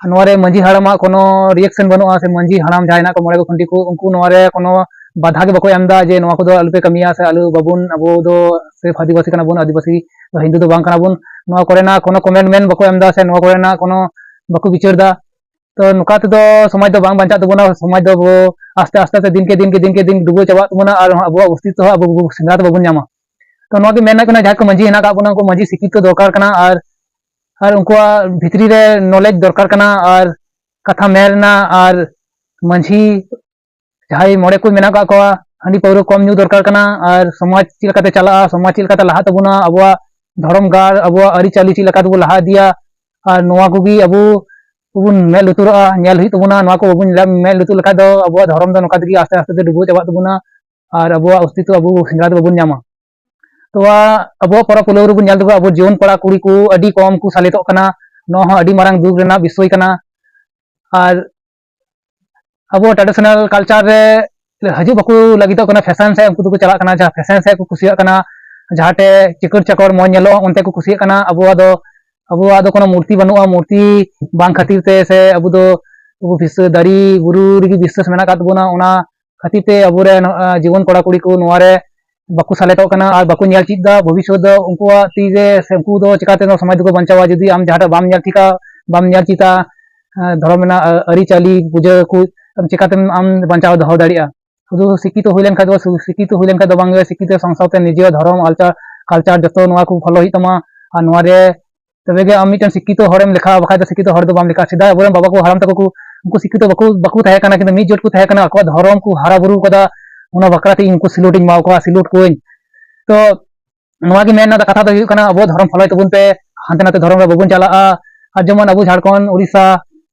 ᱟᱨ ᱱᱚᱣᱟ ᱨᱮ ᱢᱟᱹᱡᱷᱤ ᱦᱟᱲᱟᱢᱟᱜ ᱠᱳᱱᱳ ᱨᱤᱭᱮᱠᱥᱚᱱ ᱵᱟᱹᱱᱩᱜᱼᱟ, ᱥᱮ ᱢᱟᱹᱡᱷᱤ ᱦᱟᱲᱟᱢ ᱡᱟᱦᱟᱸᱭ ᱦᱮᱱᱟᱜ ᱠᱚ, ᱢᱚᱬᱮ ᱠᱚ ᱠᱷᱩᱱᱴᱤ ᱠᱚ, ᱩᱱᱠᱩ ᱱᱚᱣᱟ ᱨᱮ ᱠᱳᱱᱳ ᱵᱟᱫᱷᱟ ᱜᱮ ᱵᱟᱠᱚ ᱮᱢ ᱮᱫᱟ ᱡᱮ ᱱᱚᱣᱟ ᱠᱚᱫᱚ ᱟᱞᱚᱯᱮ ᱠᱟᱹᱢᱤᱭᱟ, ᱥᱮ ᱟᱞᱚ, ᱵᱟᱵᱚᱱ, ᱟᱵᱚ ᱫᱚ ᱥᱤᱨᱯ ᱟᱹᱫᱤᱵᱟᱹᱥᱤ ᱠᱟᱱᱟ ᱵᱚᱱ, ᱟᱹᱫᱤᱵᱟᱹᱥᱤ ᱫᱚ ᱦᱤᱱᱫᱩ ᱫᱚ ᱵᱟᱝ ᱠᱟᱱᱟ ᱵᱚᱱ, ᱱᱚᱣᱟ ᱠᱚᱨᱮᱱᱟᱜ ᱠᱳᱱᱳ ᱠᱚᱢᱮᱱᱴᱢᱮᱱᱴ ᱵᱟᱠᱚ ᱮᱢ ᱮᱫᱟ, ᱥᱮ ᱱᱚᱣᱟ ᱠᱚᱨᱮᱱᱟᱜ ᱠᱳᱱᱳ ᱵᱟᱠᱚ ᱵᱤᱪᱟᱹᱨ ᱮᱫᱟ᱾ ᱛᱚ ᱱᱚᱝᱠᱟ ᱛᱮᱫᱚ ᱥᱚᱢᱟᱡᱽ ᱫᱚ ᱵᱟᱝ ᱵᱟᱧᱪᱟᱜ ᱛᱟᱵᱚᱱᱟ, ᱥᱚᱢᱟᱡᱽ ᱫᱚ ᱟᱵᱚ ᱟᱥᱛᱮ ᱟᱥᱛᱮ ᱛᱮ ᱫᱤᱱᱠᱮ ᱫᱤᱱᱠᱮ ᱫᱤᱱᱠᱮ ᱫᱤᱱ ᱰᱩᱵᱟᱹᱣ ᱪᱟᱵᱟᱜ ᱛᱟᱵᱚᱱᱟ, ᱟᱨ ᱟᱵᱚᱣᱟᱜ ᱚᱥᱛᱤᱛᱛᱚ ᱦᱚᱸ ᱟᱵᱚ ᱥᱮᱸᱫᱽᱨᱟ ᱛᱮ ᱵᱟᱵᱚᱱ ᱧᱟᱢᱟ᱾ ᱛᱚ ᱱᱚᱣᱟ ᱜᱮ ᱢᱮᱱ ᱦᱩᱭᱩᱜ ᱠᱟᱱᱟ, ᱡᱟᱦᱟᱸᱭ ᱠᱚ ᱢᱟᱹᱡᱷᱤ ᱦᱮᱱᱟᱜ ᱟᱠᱟᱫ ᱵᱚᱱᱟ, ᱩᱱᱠᱩ ᱢᱟᱹᱡᱷᱤ ᱥᱤᱠᱠᱷᱤᱛᱚ ᱫᱚᱨᱠᱟᱨ ᱠᱟᱱᱟ, ᱟᱨ ᱟᱨ ᱩᱱᱠᱩᱣᱟᱜ ᱵᱷᱤᱛᱨᱤ ᱨᱮ ᱱᱚᱞᱮᱡᱽ ᱫᱚᱨᱠᱟᱨ ᱠᱟᱱᱟ, ᱟᱨ ᱠᱟᱛᱷᱟ ᱢᱮᱱ ᱨᱮᱱᱟᱜ, ᱟᱨ ᱢᱟᱹᱡᱷᱤ ᱡᱟᱦᱟᱸᱭ ᱢᱚᱬᱮ ᱠᱚ ᱢᱮᱱᱟᱜ ᱟᱠᱟᱫ ᱠᱚᱣᱟ, ᱦᱟᱺᱰᱤ ᱯᱟᱹᱣᱨᱟᱹ ᱠᱚᱢ ᱧᱩ ᱫᱚᱨᱠᱟᱨ ᱠᱟᱱᱟ, ᱟᱨ ᱥᱚᱢᱟᱡᱽ ᱪᱮᱫ ᱞᱮᱠᱟᱛᱮ ᱪᱟᱞᱟᱜᱼᱟ, ᱥᱚᱢᱟᱡᱽ ᱪᱮᱫ ᱞᱮᱠᱟᱛᱮ ᱞᱟᱦᱟᱜ ᱛᱟᱵᱚᱱᱟ, ᱟᱵᱚᱣᱟᱜ ᱫᱷᱚᱨᱚᱢ ᱜᱟᱲ, ᱟᱵᱚᱣᱟᱜ ᱟᱹᱨᱤᱪᱟᱹᱞᱤ ᱪᱮᱫ ᱞᱮᱠᱟ ᱛᱮᱵᱚ ᱞᱟᱦᱟ ᱤᱫᱤᱭᱟ, ᱟᱨ ᱱᱚᱣᱟ ᱠᱚᱜᱮ ᱟᱵᱚ ᱵᱚᱱ ᱢᱮᱫ ᱞᱩᱛᱩᱨᱟᱜᱼᱟ, ᱧᱮᱞ ᱦᱩᱭᱩᱜ ᱛᱟᱵᱚᱱᱟ᱾ ᱱᱚᱣᱟ ᱠᱚ ᱵᱟᱵᱚᱱ ᱧᱮᱞ, ᱢᱮᱫ ᱞᱩᱛᱩᱨ ᱞᱮᱠᱷᱟᱡ ᱫᱚ ᱟᱵᱚᱣᱟᱜ ᱫᱷᱚᱨᱚᱢ ᱫᱚ ᱱᱚᱝᱠᱟ ᱛᱮᱜᱮ ᱟᱥᱛᱮ ᱟᱥᱛᱮ ᱛᱮ ᱰᱩᱵᱟᱹᱣ ᱪᱟᱵᱟᱜ ᱛᱟᱵᱚᱱᱟ, ᱟᱨ ᱟᱵᱚᱣᱟᱜ ᱚᱥᱛᱤᱛᱛᱚ ᱟᱵᱚ ᱥᱮᱸᱫᱽᱨᱟ ᱫᱚ ᱵᱟᱵᱚᱱ ᱧᱟᱢᱟ᱾ ᱛᱚ ᱟᱵᱚᱣᱟᱜ ᱯᱚᱨᱚᱵᱽ ᱯᱩᱱᱟᱹᱭ ᱨᱮᱵᱚᱱ ᱧᱮᱞ ᱛᱟᱵᱚᱱᱟ, ᱟᱵᱚ ᱡᱩᱣᱟᱹᱱ ᱠᱚᱲᱟ ᱠᱩᱲᱤ ᱠᱚ ᱟᱹᱰᱤ ᱠᱚᱢ ᱠᱚ ᱥᱮᱞᱮᱫᱚᱜ ᱠᱟᱱᱟ᱾ ᱱᱚᱣᱟ ᱦᱚᱸ ᱟᱹᱰᱤ ᱢᱟᱨᱟᱝ ᱫᱩᱠ ᱨᱮᱱᱟᱜ ᱵᱤᱥᱚᱭ ᱠᱟᱱᱟ᱾ ᱟᱨ ᱟᱵᱚ ᱴᱨᱟᱰᱤᱥᱚᱱᱟᱞ ᱠᱟᱞᱪᱟᱨ ᱨᱮ ᱦᱤᱡᱩᱜ ᱵᱟᱠᱚ ᱞᱟᱹᱜᱤᱫᱚᱜ ᱠᱟᱱᱟ, ᱯᱷᱮᱥᱮᱱ ᱥᱮᱫ ᱩᱱᱠᱩ ᱫᱚᱠᱚ ᱪᱟᱞᱟᱜ ᱠᱟᱱᱟ, ᱡᱟᱦᱟᱸ ᱯᱷᱮᱥᱮᱱ ᱥᱮᱫ ᱠᱚ ᱠᱩᱥᱤᱭᱟᱜ ᱠᱟᱱᱟ, ᱡᱟᱦᱟᱸᱴᱮ ᱪᱤᱠᱟᱹᱲ ᱪᱟᱠᱚᱲ ᱢᱚᱡᱽ ᱧᱮᱞᱚᱜᱼᱟ ᱚᱱᱛᱮ ᱠᱚ ᱠᱩᱥᱤᱭᱟᱜ ᱠᱟᱱᱟ᱾ ᱟᱵᱚᱣᱟᱜ ᱫᱚ, ᱟᱵᱚᱣᱟᱜ ᱫᱚ ᱠᱳᱱᱳ ᱢᱩᱨᱛᱤ ᱵᱟᱹᱱᱩᱜᱼᱟ, ᱢᱩᱨᱛᱤ ᱵᱟᱝ ᱠᱷᱟᱹᱛᱤᱨ ᱛᱮ, ᱥᱮ ᱟᱵᱚ ᱫᱚ, ᱟᱵᱚ ᱵᱤᱥᱥᱟᱹ-, ᱫᱟᱨᱮ ᱵᱩᱨᱩ ᱨᱮᱜᱮ ᱵᱤᱥᱥᱟᱹᱥ ᱢᱮᱱᱟᱜ ᱟᱠᱟᱫ ᱛᱟᱵᱚᱱᱟ, ᱚᱱᱟ ᱠᱷᱟᱹᱛᱤᱨ ᱛᱮ ᱟᱵᱚᱨᱮᱱ, ᱟᱸ, ᱡᱩᱣᱟᱹᱱ ᱠᱚᱲᱟ ᱠᱩᱲᱤ ᱠᱚ ᱱᱚᱣᱟ ᱨᱮ ᱵᱟᱠᱚ ᱥᱮᱞᱮᱫᱚᱜ ᱠᱟᱱᱟ ᱟᱨ ᱵᱟᱠᱚ ᱧᱮᱞ ᱪᱮᱫ ᱮᱫᱟ᱾ ᱵᱷᱚᱵᱤᱥᱥᱚᱛ ᱫᱚ ᱩᱱᱠᱩᱣᱟᱜ ᱛᱤ ᱨᱮ, ᱥᱮ ᱩᱱᱠᱩ ᱫᱚ ᱪᱤᱠᱟᱛᱮ ᱱᱚᱣᱟ ᱥᱚᱢᱟᱡᱽ ᱫᱚᱠᱚ ᱵᱟᱧᱪᱟᱣᱟ, ᱡᱩᱫᱤ ᱟᱢ ᱡᱟᱦᱟᱸᱴᱟᱜ ᱵᱟᱢ ᱧᱮᱞ ᱴᱷᱤᱠᱟ, ᱵᱟᱢ ᱧᱮᱞ ᱪᱮᱫᱟ, ᱟᱸ, ᱫᱷᱚᱨᱚᱢ ᱨᱮᱱᱟᱜ, ᱟᱸ, ᱟᱹᱨᱤᱪᱟᱹᱞᱤ, ᱯᱩᱡᱟᱹ ᱠᱚ ᱪᱤᱠᱟᱛᱮᱢ ᱟᱢ ᱵᱟᱧᱪᱟᱣ ᱫᱚᱦᱚ ᱫᱟᱲᱮᱭᱟᱜᱼᱟ? ᱥᱩᱫᱷᱩ ᱥᱤᱠᱠᱷᱤᱛᱚ ᱦᱩᱭ ᱞᱮᱱᱠᱷᱟᱱ ᱫᱚ, ᱥᱩᱫᱷᱩ ᱥᱤᱠᱠᱷᱤᱛᱚ ᱦᱩᱭ ᱞᱮᱱᱠᱷᱟᱱ ᱫᱚ ᱵᱟᱝ ᱦᱩᱭᱩᱜᱼᱟ, ᱥᱤᱠᱠᱷᱤᱛᱚ ᱥᱟᱶ ᱥᱟᱶᱛᱮ ᱱᱤᱡᱮᱨᱟᱜ ᱫᱷᱚᱨᱚᱢ, ᱟᱞᱪᱟᱨ, ᱠᱟᱞᱪᱟᱨ ᱡᱚᱛᱚ ᱱᱚᱣᱟ ᱠᱚ ᱯᱷᱚᱞᱳ ᱦᱩᱭᱩᱜ ᱛᱟᱢᱟ᱾ ᱟᱨ ᱱᱚᱣᱟ ᱨᱮ ᱛᱚᱵᱮ ᱜᱮ ᱟᱢ ᱢᱤᱫᱴᱮᱱ ᱥᱤᱠᱠᱷᱤᱛᱚ ᱦᱚᱲᱮᱢ ᱞᱮᱠᱷᱟᱜᱼᱟ, ᱵᱟᱠᱷᱟᱡ ᱫᱚ ᱥᱤᱠᱠᱷᱤᱛᱚ ᱦᱚᱲ ᱫᱚ ᱵᱟᱢ ᱞᱮᱠᱷᱟᱜᱼᱟ᱾ ᱥᱮᱫᱟᱭ ᱟᱵᱚᱨᱮᱱ ᱵᱟᱵᱟ ᱠᱚ, ᱦᱟᱲᱟᱢ ᱛᱟᱠᱚ ᱠᱚ, ᱩᱱᱠᱩ ᱥᱤᱠᱠᱷᱤᱛᱚ ᱵᱟᱠᱚ, ᱵᱟᱠᱚ ᱛᱟᱦᱮᱸ ᱠᱟᱱᱟ, ᱠᱤᱱᱛᱩ ᱢᱤᱫ ᱡᱳᱴ ᱠᱚ ᱛᱟᱦᱮᱸ ᱠᱟᱱᱟ, ᱟᱠᱚᱣᱟᱜ ᱫᱷᱚᱨᱚᱢ ᱠᱚ ᱦᱟᱨᱟ ᱵᱩᱨᱩ ᱠᱟᱫᱟ, ᱚᱱᱟ ᱵᱟᱠᱷᱨᱟ ᱛᱮ ᱤᱧ ᱩᱱᱠᱩ ᱥᱤᱞᱩᱴ ᱤᱧ ᱮᱢᱟ ᱠᱚᱣᱟ, ᱥᱤᱞᱩᱴ ᱠᱚᱣᱟᱧ᱾ ᱛᱚ ᱱᱚᱣᱟ ᱜᱮ ᱢᱮᱱ ᱨᱮᱱᱟᱜ ᱫᱚ ᱠᱟᱛᱷᱟ ᱫᱚ ᱦᱩᱭᱩᱜ ᱠᱟᱱᱟ, ᱟᱵᱚ ᱫᱷᱚᱨᱚᱢ ᱯᱷᱚᱞᱚᱭ ᱛᱟᱵᱚᱱ ᱯᱮ, ᱦᱟᱱᱛᱮ ᱱᱟᱛᱮ ᱫᱷᱚᱨᱚᱢ ᱨᱮ ᱵᱟᱵᱚᱱ ᱪᱟᱞᱟᱜᱼᱟ᱾ ᱟᱨ ᱡᱮᱢᱚᱱ ᱟᱵᱚ ᱡᱷᱟᱲᱠᱷᱚᱸᱰ, ᱩᱲᱤᱥᱥᱟ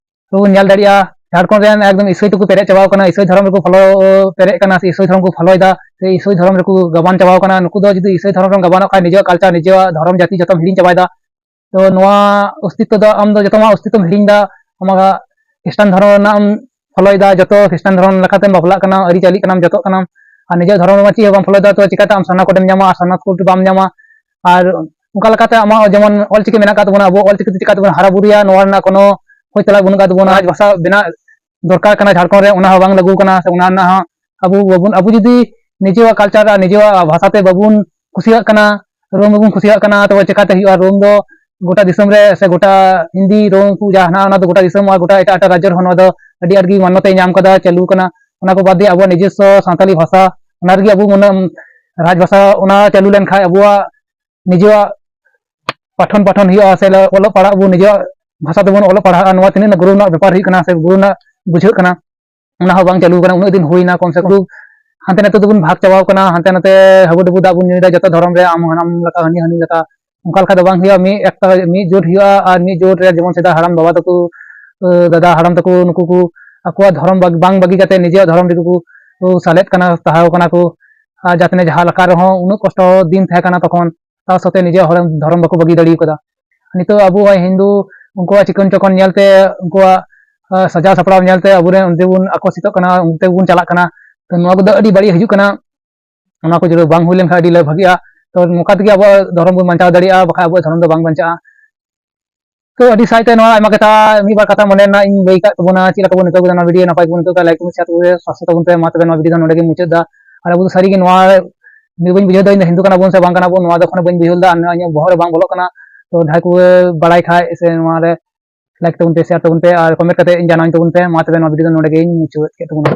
ᱨᱮᱵᱚᱱ ᱧᱮᱞ ᱫᱟᱲᱮᱭᱟᱜᱼᱟ, ᱡᱷᱟᱲᱠᱷᱚᱸᱰ ᱨᱮᱱ ᱮᱠᱫᱚᱢ ᱤᱥᱟᱹᱭ ᱛᱮᱠᱚ ᱯᱮᱨᱮᱡ ᱪᱟᱵᱟᱣ ᱠᱟᱱᱟ, ᱤᱥᱟᱹᱭ ᱫᱷᱚᱨᱚᱢ ᱨᱮᱠᱚ ᱯᱷᱚᱞᱳ, ᱯᱮᱨᱮᱡ ᱠᱟᱱᱟ, ᱥᱮ ᱤᱥᱟᱹᱭ ᱫᱷᱚᱨᱚᱢ ᱠᱚ ᱯᱷᱚᱞᱳᱭᱮᱫᱟ, ᱥᱮ ᱤᱥᱟᱹᱭ ᱫᱷᱚᱨᱚᱢ ᱨᱮᱠᱚ ᱜᱟᱵᱟᱱ ᱪᱟᱵᱟᱣ ᱠᱟᱱᱟ᱾ ᱱᱩᱠᱩ ᱫᱚ ᱡᱩᱫᱤ ᱤᱥᱟᱹᱭ ᱫᱷᱚᱨᱚᱢ ᱨᱮᱢ ᱜᱟᱵᱟᱱᱚᱜ ᱠᱷᱟᱱ, ᱱᱤᱡᱮᱨᱟᱜ ᱠᱟᱞᱪᱟᱨ, ᱱᱤᱡᱮᱨᱟᱜ ᱫᱷᱚᱨᱚᱢ ᱡᱟᱹᱛᱤ ᱡᱚᱛᱚᱢ ᱦᱤᱲᱤᱧ ᱪᱟᱵᱟᱭᱮᱫᱟ᱾ ᱛᱚ ᱱᱚᱣᱟ ᱚᱥᱛᱤᱛᱛᱚ ᱫᱚ ᱟᱢ ᱫᱚ ᱡᱚᱛᱚ ᱟᱢᱟᱜ ᱚᱥᱛᱤᱛᱛᱚᱢ ᱦᱤᱲᱤᱧ ᱮᱫᱟ, ᱟᱢᱟᱜ ᱠᱷᱨᱤᱥᱴᱟᱱ ᱫᱷᱚᱨᱚᱢ ᱨᱮᱱᱟᱜ ᱮᱢ ᱯᱷᱚᱞᱚᱭᱮᱫᱟ, ᱡᱚᱛᱚ ᱠᱷᱨᱤᱥᱴᱟᱱ ᱫᱷᱚᱨᱚᱢ ᱞᱮᱠᱟᱛᱮᱢ ᱵᱟᱯᱞᱟᱜ ᱠᱟᱱᱟ, ᱟᱹᱨᱤᱪᱟᱹᱞᱤᱜ ᱠᱟᱱᱟᱢ, ᱡᱚᱛᱚᱜ ᱠᱟᱱᱟᱢ, ᱟᱨ ᱱᱤᱡᱮᱨ ᱫᱷᱚᱨᱚᱢ ᱨᱮᱢᱟ ᱪᱮᱫ ᱦᱚᱸ ᱵᱟᱢ ᱯᱷᱚᱞᱚᱭᱮᱫᱟ, ᱛᱚ ᱪᱤᱠᱟᱹᱛᱮ ᱟᱢ ᱥᱟᱨᱱᱟ ᱠᱳᱰᱮᱢ ᱧᱟᱢᱟ ᱟᱨ ᱥᱟᱨᱱᱟ ᱠᱳᱰ ᱵᱟᱢ ᱧᱟᱢᱟ? ᱟᱨ ᱚᱱᱠᱟ ᱞᱮᱠᱟᱛᱮ ᱟᱢᱟᱜ ᱡᱮᱢᱚᱱ ᱚᱞᱪᱤᱠᱤ ᱢᱮᱱᱟᱜ ᱟᱠᱟᱫ ᱛᱟᱵᱚᱱᱟ, ᱟᱵᱚ ᱚᱞᱪᱤᱠᱤ ᱛᱮ ᱪᱤᱠᱟᱹ ᱛᱮᱵᱚᱱ ᱦᱟᱨᱟ ᱵᱩᱨᱩᱭᱟ, ᱱᱚᱣᱟ ᱨᱮᱱᱟᱜ ᱠᱳᱱᱳ ᱠᱷᱳᱡᱽ ᱛᱚᱞᱟᱥ ᱵᱟᱹᱱᱩᱜ ᱟᱠᱟᱫ ᱛᱟᱵᱚᱱᱟ᱾ ᱨᱟᱡᱽ ᱵᱷᱟᱥᱟ ᱵᱮᱱᱟᱜ ᱫᱚᱨᱠᱟᱨ ᱠᱟᱱᱟ ᱡᱷᱟᱲᱠᱷᱚᱸᱰ ᱨᱮ, ᱚᱱᱟ ᱦᱚᱸ ᱵᱟᱝ ᱞᱟᱹᱜᱩ ᱠᱟᱱᱟ, ᱥᱮ ᱚᱱᱟ ᱨᱮᱱᱟᱜ ᱦᱚᱸ ᱟᱵᱚ ᱵᱟᱵᱚᱱ, ᱟᱵᱚ ᱡᱩᱫᱤ ᱱᱤᱡᱮᱣᱟᱜ ᱠᱟᱞᱪᱟᱨ ᱟᱨ ᱱᱤᱡᱮᱣᱟᱜ ᱵᱷᱟᱥᱟ ᱛᱮ ᱵᱟᱵᱚᱱ ᱠᱩᱥᱤᱭᱟᱜ ᱠᱟᱱᱟ, ᱨᱳᱢ ᱵᱟᱵᱚᱱ ᱠᱩᱥᱤᱭᱟᱜ ᱠᱟᱱᱟ, ᱛᱚᱵᱮ ᱪᱮᱠᱟᱛᱮ ᱦᱩᱭᱩᱜᱼᱟ? ᱨᱳᱢ ᱫᱚ ᱜᱚᱴᱟ ᱫᱤᱥᱚᱢ ᱨᱮ, ᱥᱮ ᱜᱚᱴᱟ ᱦᱤᱱᱫᱤ ᱨᱳᱢ ᱠᱚ ᱡᱟᱦᱟᱸ ᱦᱮᱱᱟᱜᱼᱟ, ᱚᱱᱟ ᱫᱚ ᱜᱚᱴᱟ ᱫᱤᱥᱚᱢ ᱟᱨ ᱜᱚᱴᱟ ᱮᱴᱟᱜ ᱮᱴᱟᱜ ᱨᱟᱡᱽᱡᱚ ᱨᱮᱦᱚᱸ ᱱᱚᱣᱟ ᱫᱚ ᱟᱹᱰᱤ ᱟᱸᱴ ᱜᱮ ᱢᱟᱱᱱᱚᱛᱟᱭ ᱧᱟᱢ ᱠᱟᱫᱟ, ᱪᱟᱹᱞᱩ ᱠᱟᱱᱟ᱾ ᱚᱱᱟ ᱠᱚ ᱵᱟᱫ ᱫᱤᱭᱮ ᱟᱵᱚᱣᱟᱜ ᱱᱤᱡᱚᱥᱥᱚ ᱥᱟᱱᱛᱟᱞᱤ ᱵᱷᱟᱥᱟ, ᱚᱱᱟ ᱨᱮᱜᱮ ᱟᱵᱚ ᱢᱟᱱᱮ ᱨᱟᱡᱽ ᱵᱷᱟᱥᱟ ᱚᱱᱟ ᱪᱟᱹᱞᱩ ᱞᱮᱱᱠᱷᱟᱱ ᱟᱵᱚᱣᱟᱜ ᱱᱤᱡᱮᱣᱟᱜ ᱯᱟᱴᱷᱚᱱ ᱯᱟᱴᱷᱚᱱ ᱦᱩᱭᱩᱜᱼᱟ, ᱥᱮ ᱚᱞᱚᱜ ᱯᱟᱲᱦᱟᱜ ᱵᱚᱱ ᱱᱤᱡᱮᱣᱟᱜ ᱵᱷᱟᱥᱟ ᱛᱮᱵᱚᱱ ᱚᱞᱚᱜ ᱯᱟᱲᱦᱟᱜᱼᱟ, ᱱᱚᱣᱟ ᱛᱤᱱᱟᱹᱜ ᱜᱚᱨᱚᱵᱽ ᱨᱮᱱᱟᱜ ᱵᱮᱯᱟᱨ ᱦᱩᱭᱩᱜ ᱠᱟᱱᱟ, ᱥᱮ ᱜᱚᱨᱚᱵᱽ ᱨᱮᱱᱟᱜ ᱵᱩᱡᱷᱟᱹᱜ ᱠᱟᱱᱟ, ᱚᱱᱟ ᱦᱚᱸ ᱵᱟᱝ ᱪᱟᱹᱞᱩ ᱠᱟᱱᱟ᱾ ᱩᱱᱟᱹᱜ ᱫᱤᱱ ᱦᱩᱭᱱᱟ, ᱠᱚᱢ ᱥᱮ ᱠᱚᱢ ᱦᱟᱱᱛᱮ ᱱᱟᱛᱮ ᱫᱚᱵᱚᱱ ᱵᱷᱟᱜᱽ ᱪᱟᱵᱟᱣ ᱠᱟᱱᱟ, ᱦᱟᱱᱛᱮ ᱱᱟᱛᱮ ᱦᱟᱹᱵᱩᱰᱩᱵᱩ ᱫᱟᱜ ᱵᱚᱱ ᱧᱩᱭᱮᱫᱟ, ᱡᱚᱛᱚ ᱫᱷᱚᱨᱚᱢ ᱨᱮ ᱟᱢ ᱦᱟᱱᱟᱢ ᱞᱮᱠᱟ, ᱦᱟᱹᱱᱤ ᱦᱟᱹᱱᱤ ᱞᱮᱠᱟ᱾ ᱚᱱᱠᱟ ᱞᱮᱠᱟ ᱫᱚ ᱵᱟᱝ ᱦᱩᱭᱩᱜᱼᱟ᱾ ᱢᱤᱫ ᱮᱠᱛᱟ, ᱢᱤᱫ ᱡᱳᱴ ᱦᱩᱭᱩᱜᱼᱟ, ᱟᱨ ᱢᱤᱫ ᱡᱳᱴ ᱨᱮ ᱡᱮᱢᱚᱱ ᱥᱮᱫᱟᱭ ᱦᱟᱲᱟᱢ ᱵᱟᱵᱟ ᱛᱟᱠᱚ, ᱫᱟᱫᱟ ᱦᱟᱲᱟᱢ ᱛᱟᱠᱚ, ᱱᱩᱠᱩ ᱠᱚ ᱟᱠᱚᱣᱟᱜ ᱫᱷᱚᱨᱚᱢ ᱵᱟᱝ ᱵᱟᱹᱜᱤ ᱠᱟᱛᱮ ᱱᱤᱡᱮᱨᱟᱜ ᱫᱷᱚᱨᱚᱢ ᱨᱮᱜᱮ ᱠᱚ ᱥᱟᱞᱮᱫ ᱠᱟᱱᱟ, ᱛᱟᱦᱮᱸ ᱠᱟᱱᱟ ᱠᱚ᱾ ᱟᱨ ᱡᱟᱦᱟᱸ ᱛᱤᱱᱟᱹᱜ ᱡᱟᱦᱟᱸ ᱞᱮᱠᱟ ᱨᱮᱦᱚᱸ ᱩᱱᱟᱹᱜ ᱠᱚᱥᱴᱚ ᱫᱤᱱ ᱛᱟᱦᱮᱸ ᱠᱟᱱᱟ ᱛᱚᱠᱷᱚᱱ, ᱛᱟᱣ ᱥᱚᱛᱮ ᱱᱤᱡᱮᱨᱟᱜ ᱦᱚᱲ ᱫᱷᱚᱨᱚᱢ ᱵᱟᱠᱚ ᱵᱟᱹᱜᱤ ᱫᱟᱲᱮ ᱠᱟᱫᱟ᱾ ᱱᱤᱛᱚᱜ ᱟᱵᱚ ᱦᱤᱱᱫᱩ ᱩᱱᱠᱩᱣᱟᱜ ᱪᱤᱠᱚᱱ ᱪᱚᱠᱚᱱ ᱧᱮᱞᱛᱮ, ᱩᱱᱠᱩᱣᱟᱜ ᱥᱟᱡᱟᱣ ᱥᱟᱯᱲᱟᱣ ᱧᱮᱞᱛᱮ ᱟᱵᱚᱨᱮᱱ ᱚᱱᱛᱮ ᱵᱚᱱ ᱟᱠᱚᱨᱥᱤᱛᱚᱜ ᱠᱟᱱᱟ, ᱚᱱᱛᱮ ᱵᱚᱱ ᱪᱟᱞᱟᱜ ᱠᱟᱱᱟ᱾ ᱛᱚ ᱱᱚᱣᱟ ᱠᱚᱫᱚ ᱟᱹᱰᱤ ᱵᱟᱹᱲᱤᱡ ᱦᱤᱡᱩᱜ ᱠᱟᱱᱟ᱾ ᱚᱱᱟ ᱠᱚ ᱡᱩᱫᱤ ᱵᱟᱝ ᱦᱩᱭ ᱞᱮᱱᱠᱷᱟᱱ ᱟᱹᱰᱤ ᱞᱮ ᱵᱷᱟᱹᱜᱤᱜᱼᱟ᱾ ᱛᱚ ᱱᱚᱝᱠᱟ ᱛᱮᱜᱮ ᱟᱵᱚᱣᱟᱜ ᱫᱷᱚᱨᱚᱢ ᱵᱚᱱ ᱵᱟᱧᱪᱟᱣ ᱫᱟᱲᱮᱭᱟᱜᱼᱟ, ᱵᱟᱠᱷᱟᱡ ᱟᱵᱚᱣᱟᱜ ᱫᱷᱚᱨᱚᱢ ᱫᱚ ᱵᱟᱝ ᱵᱟᱧᱪᱟᱜᱼᱟ᱾ ᱛᱚ ᱟᱹᱰᱤ ᱥᱟᱭᱛᱮ ᱱᱚᱣᱟ ᱟᱭᱢᱟ ᱠᱟᱛᱷᱟ, ᱢᱤᱫ ᱵᱟᱨ ᱠᱟᱛᱷᱟ ᱢᱚᱱᱮ ᱨᱮᱱᱟᱜ ᱤᱧ ᱞᱟᱹᱭ ᱠᱟᱜ ᱛᱟᱵᱚᱱᱟ, ᱪᱮᱫ ᱞᱮᱠᱟ ᱵᱚᱱ ᱟᱹᱭᱠᱟᱹᱣ ᱠᱮᱫᱟ ᱱᱚᱣᱟ ᱵᱷᱤᱰᱤᱭᱳ, ᱱᱟᱯᱟᱭ ᱜᱮᱵᱚᱱ ᱟᱹᱭᱠᱟᱹᱣ ᱠᱮᱫᱟ, ᱞᱟᱭᱤᱠ ᱛᱟᱵᱚᱱ, ᱥᱮᱭᱟᱨ ᱛᱟᱵᱚᱱ, ᱥᱟᱵᱥᱠᱨᱟᱭᱤᱵ ᱛᱟᱵᱚᱱ ᱯᱮ᱾ ᱢᱟ ᱛᱚᱵᱮ ᱱᱚᱣᱟ ᱵᱷᱤᱰᱤᱭᱳ ᱫᱚ ᱱᱚᱰᱮ ᱜᱮ ᱢᱩᱪᱟᱹᱫ ᱫᱟ᱾ ᱟᱨ ᱟᱵᱚ ᱫᱚ ᱥᱟᱹᱨᱤ ᱜᱮ ᱱᱚᱣᱟ ᱱᱤᱭᱟᱹ ᱵᱟᱹᱧ ᱵᱩᱡᱷᱟᱹᱣ ᱫᱟ, ᱤᱧ ᱫᱚ ᱦᱤᱱᱫᱩ ᱠᱟᱱᱟ ᱵᱚᱱ ᱥᱮ ᱵᱟᱝ ᱠᱟᱱᱟ ᱵᱚᱱ, ᱱᱚᱣᱟ ᱫᱚ ᱮᱠᱷᱚᱱᱳ ᱵᱟᱹᱧ ᱵᱩᱡᱷᱟᱹᱣ ᱞᱮᱫᱟ᱾ ᱟᱨ ᱱᱚᱣᱟ ᱤᱧᱟᱹᱜ ᱵᱚᱦᱚᱜ ᱨᱮ ᱵᱟᱝ ᱵᱚᱞᱚᱜ ᱠᱟᱱᱟ᱾ ᱛᱚ ᱡᱟᱦᱟᱸᱭ ᱠᱚ ᱵᱟᱲᱟᱭ ᱠᱷᱟᱡ ᱥᱮ ᱱᱚᱣᱟ ᱨᱮ ᱞᱟᱭᱤᱠ ᱛᱟᱵᱚᱱ ᱯᱮ, ᱥᱮᱭᱟᱨ ᱛᱟᱵᱚᱱ ᱯᱮ, ᱟᱨ ᱠᱚᱢᱮᱱᱴ ᱠᱟᱛᱮ ᱤᱧ ᱡᱟᱱᱟᱣ ᱛᱟᱵᱚᱱ ᱯᱮ᱾ ᱢᱟ ᱛᱚᱵᱮ ᱱᱚᱣᱟ ᱵᱷᱤᱰᱤᱭᱳ ᱫᱚ ᱱᱚᱰᱮ ᱜᱮᱧ ᱢᱩᱪᱟᱹᱫ ᱠᱮᱫ ᱛᱟᱵᱚᱱᱟ᱾